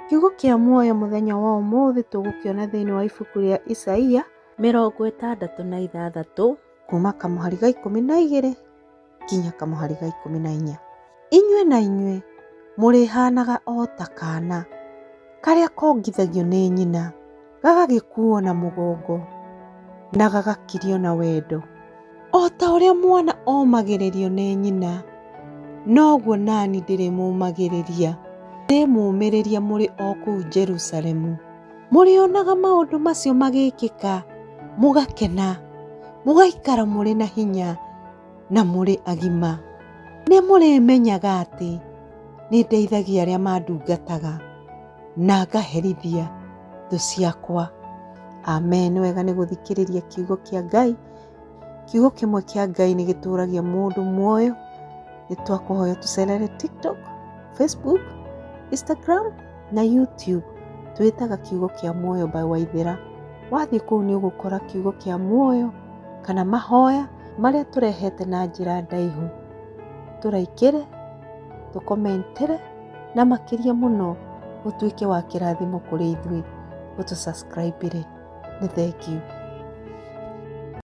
Kiugo kĩa muoyo mũthenya wa ũmũthĩ tũgũkĩona thĩinĩ wa ibuku rĩa Isaia 66 kuma kamũhari ga 12 nginya kamũhari ga 14. Inyuĩ na inyuĩ mũrĩhaanaga o ta kaana karĩa kongithagio nĩ nyina, gagagĩkuuo na mũgongo na gagakirio na wendo. O ta ũrĩa mwana omagĩrĩrio nĩ nyina, noguo nani ndĩrĩmũũmagĩrĩria. Ndĩmũũmĩrĩria mũrĩ o kũu Jerusalemu. Mũrĩonaga maũndũ macio magĩkĩka, mũgakena, mũgaikara mũrĩ na hinya na mũrĩ agima. Nĩ mũrĩmenyaga atĩ nĩ ndeithagia arĩa mandungataga na ngaherithia thũ ciakwa. Amen. Nĩ wega nĩ gũthikĩrĩria kiugo kĩa Ngai. Kiugo kĩmwe kĩa Ngai nĩ gĩtũragia mũndũ muoyo. Nĩ twakũhoya tũcerere TikTok, Facebook, Instagram na YouTube. Twĩtaga Kiugo kĩa Muoyo by Waithera. Wathiĩ kũu nĩ ũgũkora Kiugo kĩa Muoyo kana mahoya marĩa tũrehete na njĩra ndaihu. Tũraikĩre, tũkomentere na makĩria mũno ũtuĩke wa kĩrathimo kũrĩ ithuĩ ũtũ subscribe ĩre. Nĩ thengiũ.